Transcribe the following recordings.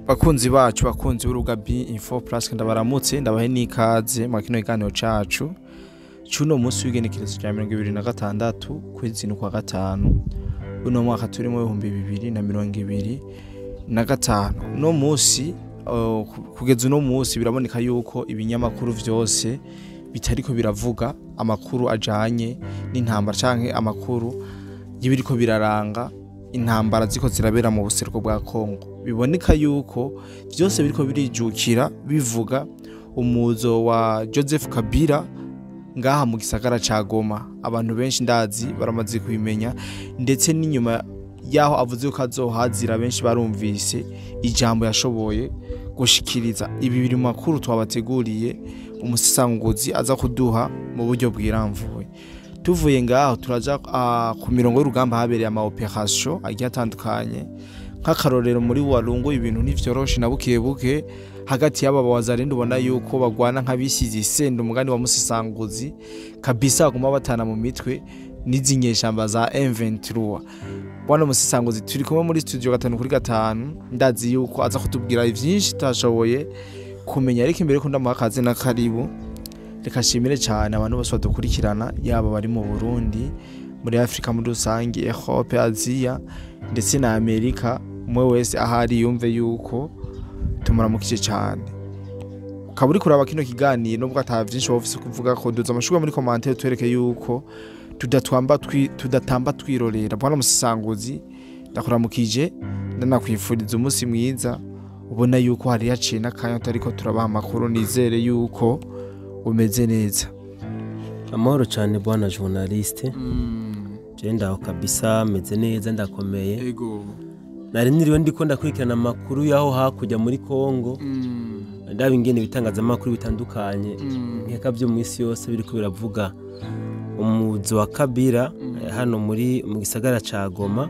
Bakunzi bacu, bakunzi b'urubuga B Info Plus, ndabaramutse, ndabahe n'ikaze mu kino kiganiro cacu c'uno munsi w'igenekerezo rya 26 kwezi kwa gatanu uno mwaka turimo 2025. Uno munsi, kugeza uno munsi, biraboneka yuko ibinyamakuru vyose bitariko biravuga amakuru ajanye n'intambara canke amakuru y'ibiriko biraranga intambara ziko zirabera mu buseruko bwa Kongo. Biboneka yuko vyose biriko birijukira bivuga umuzo wa Joseph Kabila ngaha mu gisagara ca Goma. Abantu benshi ndazi baramaze kubimenya, ndetse n'inyuma yaho avuze ko azohazira benshi barumvise ijambo yashoboye gushikiriza. Ibi biri mu makuru twabateguriye, umusisanguzi aza kuduha mu buryo bwiramvuye. Tuvuye ngaho turaja ku mirongo y'urugamba habereye ama opération agiye atandukanye. Nk'akarorero, muri Walungu ibintu ntivyoroshe na buke buke hagati y'aba Wazalendo, ubona yuko bagwana nk'abisize isenda, umugani wa musisanguzi kabisa, baguma batana mu mitwe n'izi nyeshamba za M23. Bwana musisanguzi, turi kumwe muri studio gatanu kuri gatanu, ndazi yuko aza kutubwira vyinshi tutashoboye kumenya. Ariko imbere ko ndamuha akaze na karibu, reka shimire cyane abantu bose badukurikirana, yaba bari mu Burundi, muri Afrika muri rusange, Europe, Aziya ndetse na Amerika. Umwe wese ahari yumve yuko tumuramukije cyane. Ukaba uri kuraba kino kiganiro, nubwo ata vyinshi wowe ufise kuvuga ko, duza amashurwe muri commentaire twereke yuko tudatamba twirorera. Bwana musisanguzi, ndakuramukije, ndanakwifuriza umunsi mwiza. Ubona yuko hari haciye n'akanya tutariko turabaha amakuru, nizere yuko umeze neza. Amahoro cyane, bwana journaliste. Je ndaho kabisa, meze neza, ndakomeye. Nari niriwe ndiko ndakurikirana amakuru y'aho hakurya muri Kongo, ndaba ingene ibitangazamakuru bitandukanye nkeka byo mu isi yose biriko biravuga umuzo wa Kabila hano muri mu gisagara ca Goma.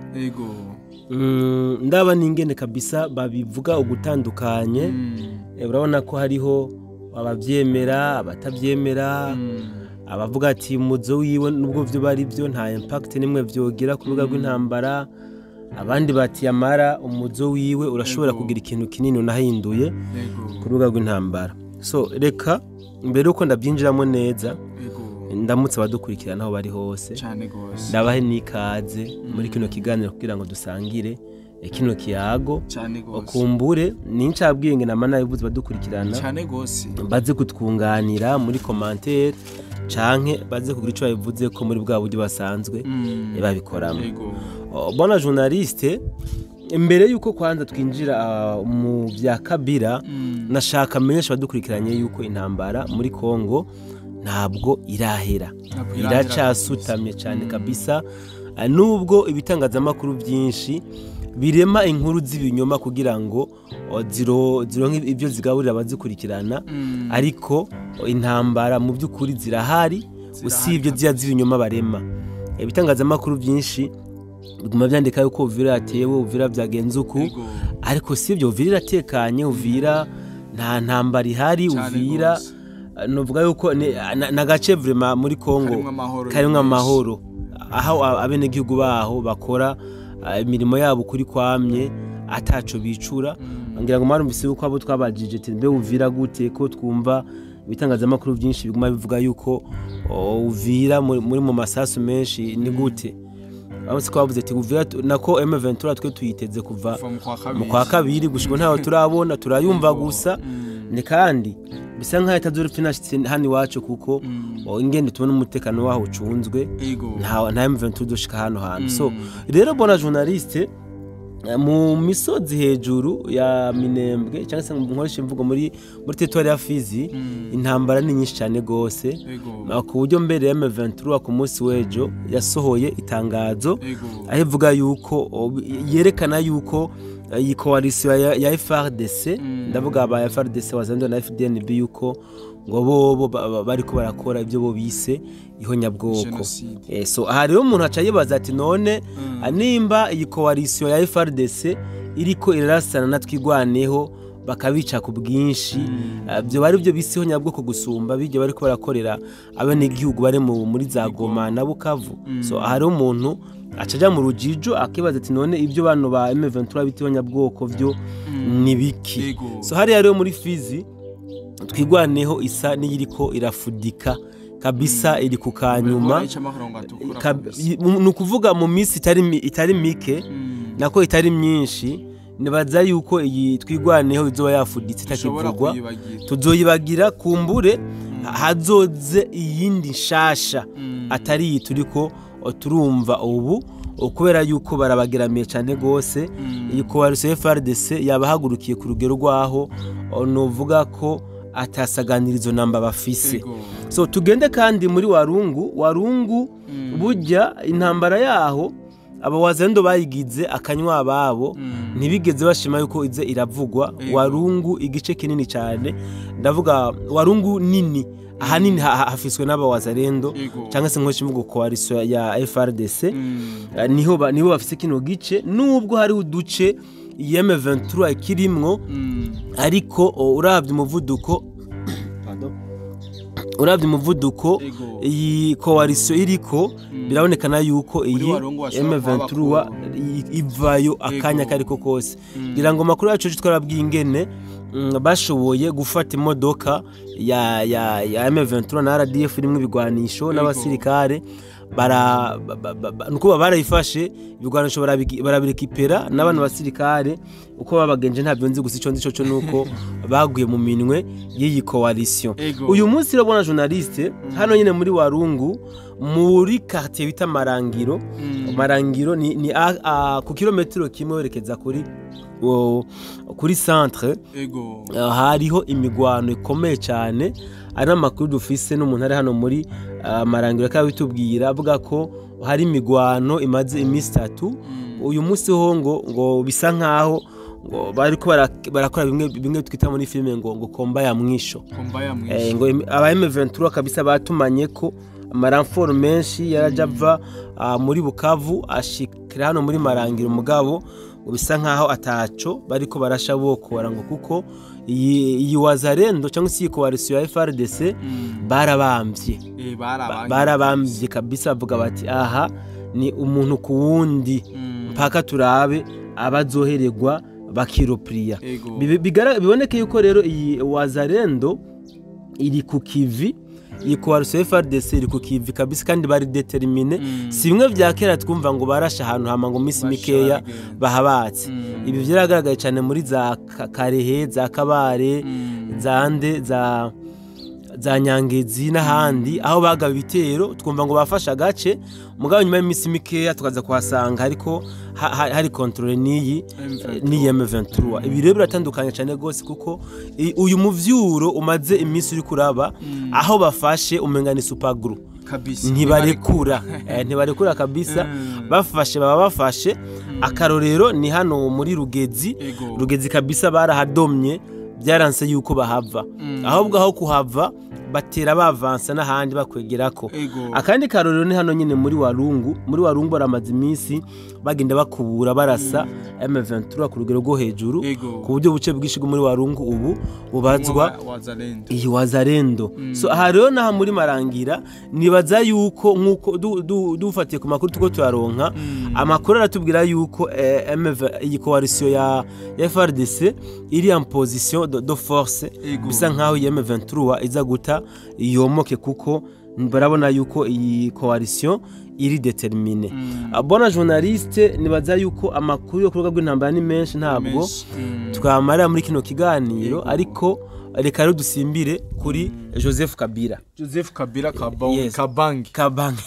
Ndaba n'ingene kabisa babivuga ugutandukanye. Urabona ko hariho abavyemera, abatavyemera, abavuga ati umuzo wiwe nubwo vyo bari byo nta impact nimwe vyogira ku rubuga rw'intambara, abandi bati yamara umuzo wiwe urashobora kugira ikintu kinini unahinduye ku rubuga rw'intambara. So reka mbere uko ndabyinjiramo neza, ndamutse abadukurikirana aho bari hose, Cyane gose. ndabahe n'ikaze muri kino kiganiro kugira ngo dusangire kino kiyago. Cyane gose. Kumbure nincabwenge nama nabivuze, badukurikirana Cyane gose. baze kutwunganira muri commentaire canke baze kugira ico babivuze ko muri bwa buryo basanzwe babikoramo. Oh, bwana journaliste, imbere yuko kwanza twinjira mu vya Kabila, nashaka menyesha abadukurikiranye yuko intambara muri Kongo ntabwo irahera. Ntabwo irahera. Iracasutamye cyane kabisa. Nubwo ibitangazamakuru byinshi birema inkuru z'ibinyoma kugira ngo zironke ibyo zigaburira abazikurikirana, ariko intambara mu by'ukuri zirahari, usibye ziya z'ibinyoma barema. Ibitangazamakuru byinshi biguma byandika yuko Uvira yatewe, Uvira byagenze uku, ariko sibyo. Uvira iratekanye, Uvira nta ntambara ihari. Uvira novuga yuko n'agace vraiment muri Kongo karimwo amahoro karimwo menshi. Amahoro, aho abenegihugu baho bakora imirimo yabo kuri kwamye ataco bicura. Ngira ngo mwarumvise yuko abo twabajije ati: "Mbe Uvira gute, ko twumva ibitangazamakuru byinshi biguma bivuga yuko Uvira muri mu masasu menshi, ni gute?" Bamwe ko bavuze ati Uvira nako M23 twe tuyiteze kuva Kuva mu kwa kabiri. Mu kwa kabiri gushika ntaho turabona, turayumva gusa. Ni kandi bisa nkaho itazorupfa inashitse hano iwacu, kuko ingene tubona umutekano waho ucunzwe, nta M23 dushika hano hantu. So rero, bwana journaliste, mu misozi hejuru ya Minembwe, cyangwa se nkoresha imvugo muri territoire ya Fizi, intambara ni nyinshi cyane gose, ku buryo mbere ya M23 ku munsi w'ejo yasohoye itangazo aho ivuga yuko yerekana yuko iyi coalition ya FARDC, ndavuga aba FARDC, Wazalendo na FDNB, yuko ngo bobo bariko barakora ibyo bo bise ihonyabwoko. Genocide. So aha rero umuntu aca yibaza ati: "None nimba iyi coalition ya FARDC iriko irarasana na Twigwaneho, bakabica ku bwinshi, byo bari byo bise ihonyabwoko gusumba bijya bariko barakorera abenegihugu bari muri za Goma na Bukavu?" So aha rero umuntu aca aja mu rujijo akibaza ati: "None ibyo bano ba M23 bita ihonyabwoko vyo Nibiki? So hariya rero muri Fizi, Twigwaneho isa n'iyiriko irafudika kabisa, iri ku kanyuma. Ni ukuvuga mu minsi itari mike, nako itari myinshi, nibaza yuko iyi Twigwaneho izoba yafuditse, itakivugwa, tuzoyibagira. Kumbure hazoze iyindi nshasha atari iyi turiko turumva ubu, kubera yuko barabageramiye cyane gose. Iyi coalition FARDC yabahagurukiye ku rugero rwaho novuga ko atasaganirizo namba bafise. So tugende kandi muri Warungu. Warungu burya intambara yaho aba Wazalendo bayigize akanywa ababo, ntibigeze bashima yuko ize iravugwa. Warungu igice kinini cyane, ndavuga Warungu nini, ahanini hafiswe n'aba Wazalendo cyangwa se nkoshi mvugo coalition ya FARDC, niho bafise kino gice, nubwo hari uduce M23 kirimwo. Ariko uravye umuvuduko iyi coalition iriko, birabonekana yuko iyi M23 ivayo akanya kariko kose. Ngira ngo makuru yacu twarabwiye ingene bashoboye gufata imodoka ya M23 na RDF irimwo ibigwanisho n'abasirikare. Bara nuko barayifashe, ibigwanisho barabirekipera n'abantu basirikare. Uko babagenje ntabyo nzi, gusa ico nzi cyo nuko baguye mu minwe y'iyi coalition. Uyu munsi rero, bona journaliste, hano nyine muri Warungu, muri quartier bita Marangiro. Marangiro ni ku kilometero kimwe werekeza kuri centre. Hariho imigwano ikomeye cyane. Ari amakuru dufise n'umuntu ari hano muri Marangiro, akaba bitubwira avuga ko hari imigwano imaze iminsi 3. Uyu munsi ho ngo bisa nkaho ngo bariko barakora bimwe bimwe twita muri filime ngo combat ya mwisho. Combat ya mwisho. Ngo aba M23 kabisa batumanye ko ama renforts menshi yaraja ava muri Bukavu ashikira hano muri Marangiro, mugabo ngo bisa nkaho ataco bariko barasha bokora, ngo kuko iyi Wazalendo cyangwa se iyi coalition ya FARDC barabamvye. Barabamvye kabisa, bavuga bati aha ni umuntu ku wundi, mpaka turabe abazohererwa bakiropriya. Biboneke yuko rero iyi Wazalendo iri ku kivi, iyi coalition FARDC iri ku kivi kabisa, kandi bari déterminés. Si bimwe vya kera twumva ngo barashe ahantu hama ngo misi mikeya bahabatse. Ibi vyaragaragaye cyane muri za Karehe, za Kabare, za nde, za Nyangezi n'ahandi, aho bagaba ibitero twumva ngo bafashe agace, mugabo nyuma y'imisi mikeya tukaza kuhasanga ariko hari contrôle n'iyi M23. Ibi rero biratandukanye cyane gose, kuko uyu muvyuro umaze iminsi uri kuraba, aho bafashe umenga ni super glue. Ntibarekura kabisa. Bafashe baba bafashe. Akarorero ni hano muri Rugezi. Rugezi kabisa barahadomye, byaranse yuko bahava. Ahubwo aho kuhava batera bavansa n'ahandi bakwegerako. Akandi karorero ni hano nyine muri Warungu. Muri Warungu baramaze iminsi bagenda bakubura, barasa M23 ku rugero rwo hejuru, ku buryo buce bwinshi bwo muri Warungu ubu bubazwa Wazalendo. Iyi Wazalendo. So aha rero naha muri Marangira, nibaza yuko nkuko dufatiye ku makuru tuko turaronka, amakuru aratubwira yuko MV iyi coalition ya FARDC iri en position de force. Bisa nkaho iyi M23 iza guta yomoke, kuko barabona yuko iyi coalition iri déterminée. Bona journaliste, nibaza yuko amakuru yo ku rubuga rw'intambara ni menshi, ntabwo Menshi. Twamara muri kino kiganiro, ariko reka rero dusimbire kuri Joseph Kabila. Joseph Kabila Kabange. Yes. Kabange. Kabange.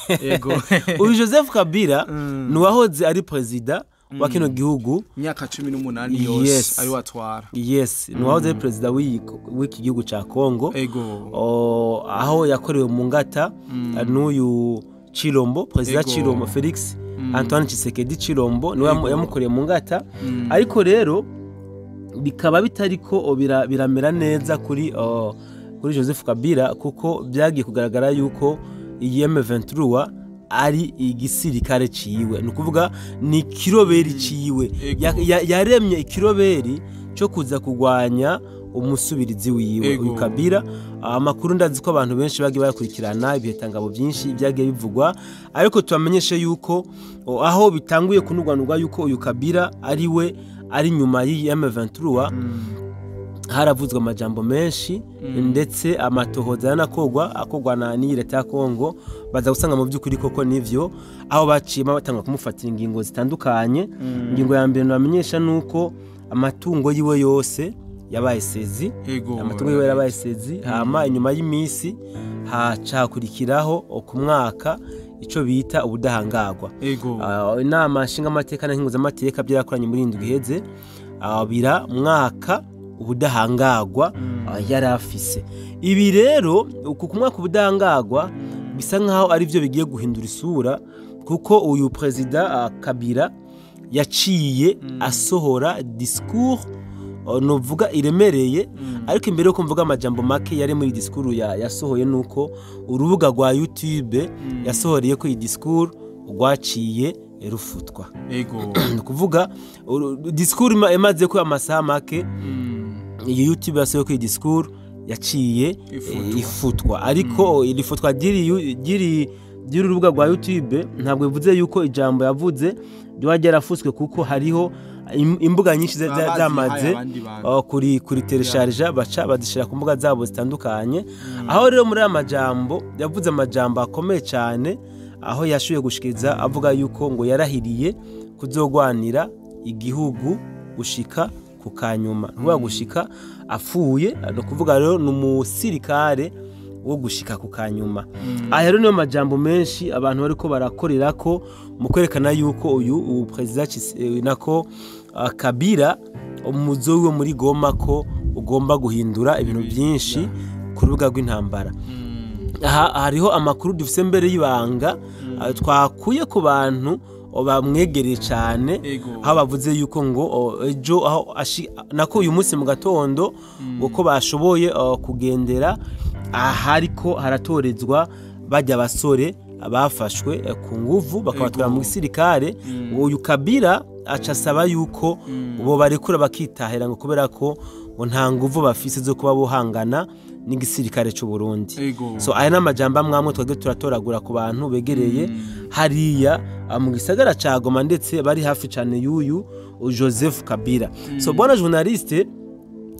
Uyu Joseph Kabila ni uwahoze ari perezida wa kino gihugu. Imyaka 18 yose ari watwara. Yes, ni uwahoze ari perezida w'iki gihugu ca Congo. Aho yakorewe mu ngata n'uyu Chilombo, perezida Chilombo, Felix Antoine Tshisekedi Chilombo, niwe yamukoreye mu ngata. Ariko rero bikaba bitariko biramera neza kuri Joseph Kabila, kuko byagiye kugaragara yuko iyi M23 ari igisirikare ciwe, ni ukuvuga ni kiroberi ciwe. Yaremye ikiroberi cyo kuza kugwanya umusubirizi wiwe, uyu Kabila. Amakuru ndazi ko abantu benshi bagiye bayakurikirana, ibihetangabo byinshi byagiye bivugwa, ariko tubamenyeshe yuko aho bitanguye kunugwanugwa yuko uyu Kabila ari we ari nyuma y'iyi M23, haravuzwe amajambo menshi, ndetse amatohoza yanakogwa akogwa na n'iyi leta ya Kongo, baza gusanga mu by'ukuri koko nivyo, aho baciye batanga kumufatira ingingo zitandukanye. Ingingo ya mbere nabamenyesha nuko amatungo yiwe yose yabaye sezi, amatungo yiwe yabaye sezi. Hama inyuma y'imisi haca hakurikiraho ku mwaka ico bita ubudahangagwa. Inama nshingamateka na nkenguzamateka byarakoranye muri indwi iheze, bira mwaka ubudahangagwa yari afise. Ibi rero uku ku mwaka ubudahangagwa bisa nkaho ari byo bigiye guhindura isura, kuko uyu perezida Kabila yaciye asohora discours novuga iremereye. Ariko imbere yo kumvuga amajambo make yari muri discours yasohoye, nuko urubuga rwa YouTube yasohoreye ko iyi discours rwaciye rufutwa. Kuvuga discours imaze ko amasaha make, iyi YouTube yasohoye ko iyi discours yaciye ifutwa. Ariko iri futwa ry'iri urubuga rwa YouTube ntabwo bivuze yuko ijambo yavuze ryarafutswe, kuko hariho imbuga nyinshi zamaze kuri telecharge, baca bazishira ku mbuga zabo zitandukanye. Aho rero muri amajambo yavuze amajambo akomeye cyane, aho yashuye gushikiriza avuga yuko ngo yarahiriye kuzogwanira igihugu gushika ku kanyuma, ntuba gushika apfuye. No kuvuga rero ni umusirikare wo gushika ku kanyuma. Aha rero niyo majambo menshi abantu bariko barakorera ko mu kwerekana yuko uyu president nako Kabila umuzo we muri Goma ko ugomba guhindura ibintu byinshi ku rubuga rw'intambara. Aha hariho amakuru dufise mbere y'ibanga twakuye ku bantu bamwegereye cyane, aho bavuze yuko ngo ejo aho nako uyu munsi mu gatondo ngo ko bashoboye kugendera ahariko haratorezwa bajya basore bafashwe ku nguvu bakabatwara mu gisirikare. Uyu Kabila aca asaba yuko bo barekura bakitahera, ngo kubera ko ngo nta nguvu bafise zo kuba bohangana n'igisirikare cy'u Burundi. So aya n'amajambo amwe twage turatoragura ku bantu begereye hariya mu gisagara ca Goma, ndetse bari hafi cyane y'uyu Joseph Kabila. So bwana journaliste,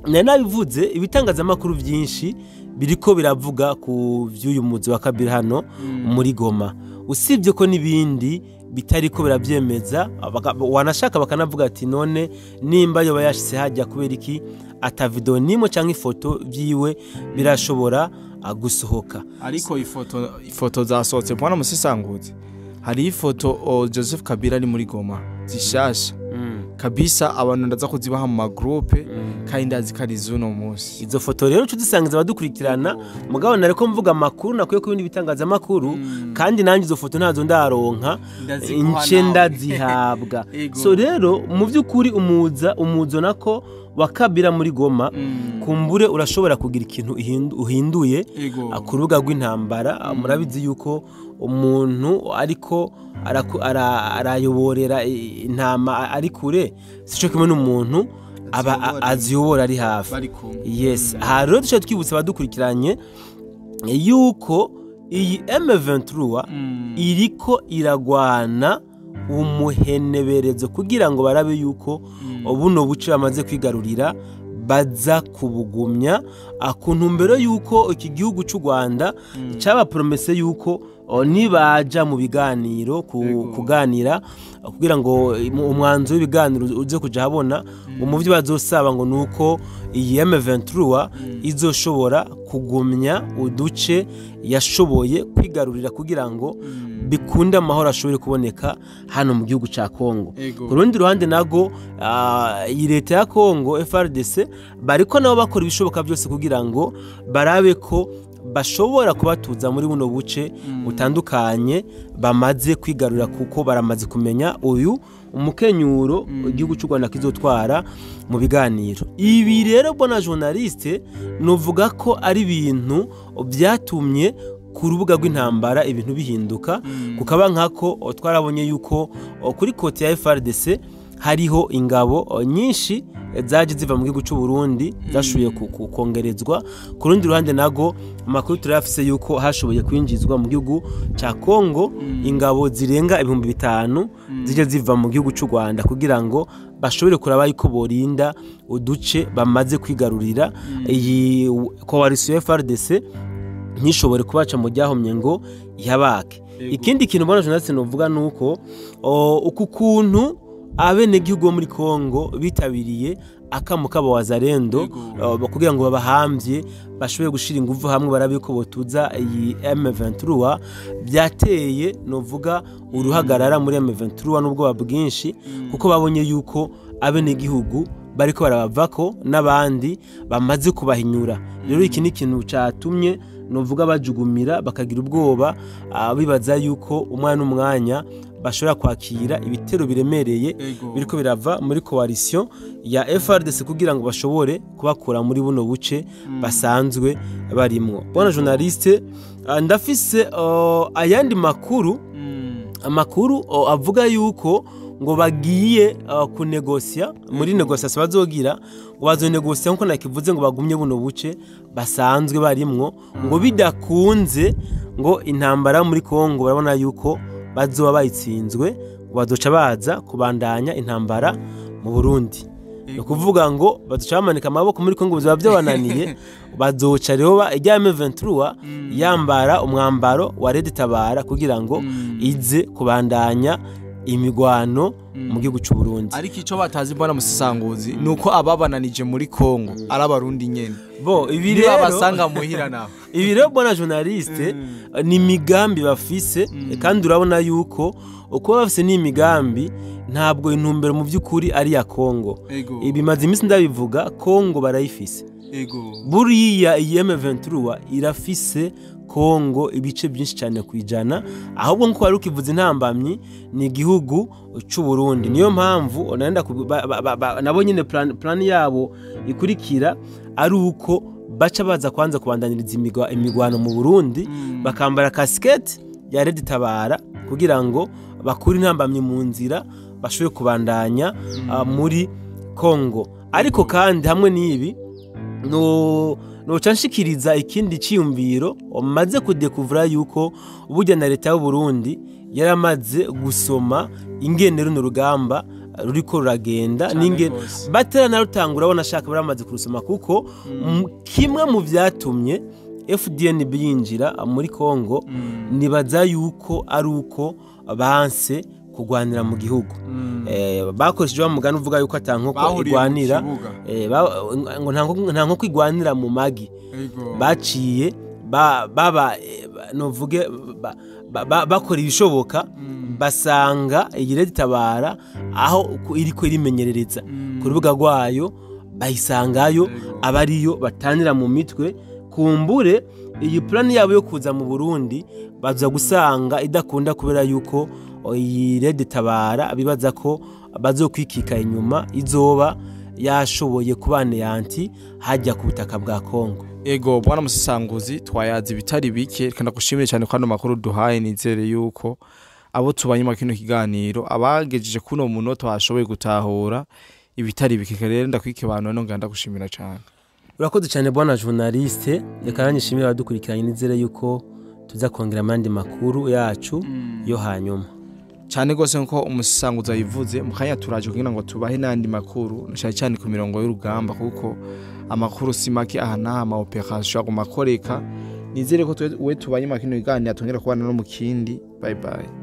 nari nabivuze, ibitangazamakuru byinshi biriko biravuga ku vy'uyu muzi wa Kabila hano muri Goma, usibye ko n'ibindi bitariko birabyemeza. Wanashaka bakanavuga ati none nimba yoba yashitse hajya kubera iki ata video nimo cyangwa ifoto byiwe birashobora gusohoka. Ariko ifoto zasohotse bwana Musisanguzi, hari ifoto Joseph Kabila ari muri Goma zishasha kabisa, abantu ndaza kuzibaha mu magroupe kandi ndazikariza uno munsi. Izo foto rero tuzisangiza abadukurikirana, mugabo nareko mvuga amakuru nakuye ku bindi bitangazamakuru, kandi nanjye izo foto ntazo ndaronka nce ndazihabwa. So rero mu by'ukuri umuzo nako wa Kabila muri Goma kumbure urashobora kugira ikintu uhinduye ku rubuga rw'intambara. Murabizi yuko umuntu ariko arayoborera intama ari kure sico kimwe n'umuntu aba aziyobora ari hafi. Yes, haro duce twibutse abadukurikiranye yuko iyi M23 iriko iragwana umuheneberezo kugira ngo barabe yuko buno buce bamaze kwigarurira baza kubugumya, ku ntumbero yuko iki gihugu cy'u Rwanda cyaba promesse yuko nibaja mu biganiro kuganira kugira ngo umwanzo w'ibiganiro uze kuja habona, mu byo bazosaba ngo nuko iyi M23 izoshobora kugumya uduce yashoboye kwigarurira kugira ngo bikunde amahoro ashobore kuboneka hano mu gihugu ca Kongo. Ku rundi ruhande nago iyi leta ya Kongo FARDC bariko nabo bakora ibishoboka byose kugira ngo barabe ko bashobora kubatuza muri buno buce butandukanye bamaze kwigarurira, kuko baramaze kumenya uyu umukenyuro igihugu cy'u Rwanda kizotwara mu biganiro. Ibi rero bona journaliste novuga ko ari ibintu byatumye ku rubuga rw'intambara ibintu bihinduka, kukaba nkako twarabonye yuko kuri kote ya FARDC hariho ingabo nyinshi zaje ziva mu gihugu cy'u Burundi zashuye kongerezwa. Ku rundi ruhande nago amakuru turafise yuko hashoboye kwinjizwa mu gihugu ca Kongo ingabo zirenga 5000 zije ziva mu gihugu cy'u Rwanda kugira ngo bashobore kuraba yuko borinda uduce bamaze kwigarurira. Iyi coalition FARDC ntishobore kubaca mu ryahomye ngo yabake. Ikindi kintu mbona journaliste novuga nuko uku kuntu abenegihugu bo muri Kongo bitabiriye akamo kabo wazarendo kugira ngo babahambye bashobore gushira inguvu hamwe barabiko botuza iyi M23, byateye novuga uruhagarara muri M23 n'ubwoba bwinshi, kuko babonye yuko abenegihugu bariko barabavako n'abandi bamaze kubahinyura. Rero iki ni ikintu catumye novuga bajugumira bakagira ubwoba, bibaza yuko umwana umwanya bashobora kwakira ibitero biremereye biriko birava muri coalition ya FARDC kugira ngo bashobore kubakura muri buno buce basanzwe barimwo. Bwana journaliste, ndafise ayandi makuru, amakuru avuga yuko ngo bagiye kunegosia muri negociation bazogira, ngo bazonegosia nko nakivuze ngo bagumye buno buce basanzwe barimwo, ngo bidakunze ngo intambara muri Kongo barabona yuko bazoba bayitsinzwe, bazoca baza kubandanya intambara mu Burundi. No kuvuga ngo bazoca bamanika amaboko muri Kongo bizoba byabananiye, bazoca rero ijya M23 yambara umwambaro wa Red Tabara kugira ngo ize kubandanya imigwano mu gihugu cy'u Burundi. Ariko ico batazi mbona musisanguzi nuko ababananije muri Kongo ari abarundi nyene. Bo ibi rero babasanga muhira naho. Ibi rero bona journaliste ni migambi bafise, kandi urabona yuko uko bafise ni migambi ntabwo intumbero mu byukuri ari ya Kongo. Ibi maze iminsi ndabivuga, Kongo barayifise. Buriya iyi M23 irafise Kongo ibice byinshi cyane kwijana, ahubwo nko wari ukivuze intambamyi ni igihugu cy'u Burundi. Niyo mpamvu onenda nabo nyine plan yabo ikurikira ari uko baca baza kwanza kubandaniriza imigwano mu Burundi, bakambara casquette ya Red Tabara kugira ngo bakure intambamyi mu nzira bashobore kubandanya muri Kongo. Ariko kandi hamwe n'ibi no nshikiriza ikindi ciyumviro maze kudekuvura yuko burya na leta y'u Burundi yaramaze gusoma ingene runo rugamba ruriko ruragenda n'ingene batera na rutangura bona shaka baramaze kurusoma, kuko kimwe mu vyatumye FDNB yinjira muri Kongo nibaza yuko ari uko banse kugwanira mu gihugu. Bakoresheje mugani uvuga yuko atankoko igwanira, ngo nta nkoko igwanira mu magi. Baciye baba novuge bakora ibishoboka basanga iyi Red Tabara aho iriko irimenyerereza ku rubuga rwayo, bayisangayo abariyo batanira mu mitwe. Kumbure iyi plan yabo yo kuza mu Burundi baza gusanga idakunda kubera yuko iyi Red Tabara bibaza ko bazokwikika inyuma izoba yashoboye kubana yanti hajya ku butaka bwa Kongo. Ego bwana musisanguzi, twayazi bitari bike, kandi ndagushimire cyane kwano makuru duhaye. Nizere yuko abo tubanye mu kino kiganiro abagejeje kuno munota bashoboye gutahura ibitari bike. Rero ndakwikebano no nganda gushimira cyane. Urakoze cyane bwana journaliste, reka nanyishimire abadukurikiranye, nizere yuko tuza kongera amandi makuru yacu yo hanyuma. Cyane gose nko umusisanguza yivuze mukanya turaje kugira ngo tubahe nandi makuru cyane cyane ku mirongo y'urugamba, kuko amakuru si make aha naha ama operation aguma akoreka. Nizere ko we tubanye makino iganira tongera kubana no mu kindi. Bye bye.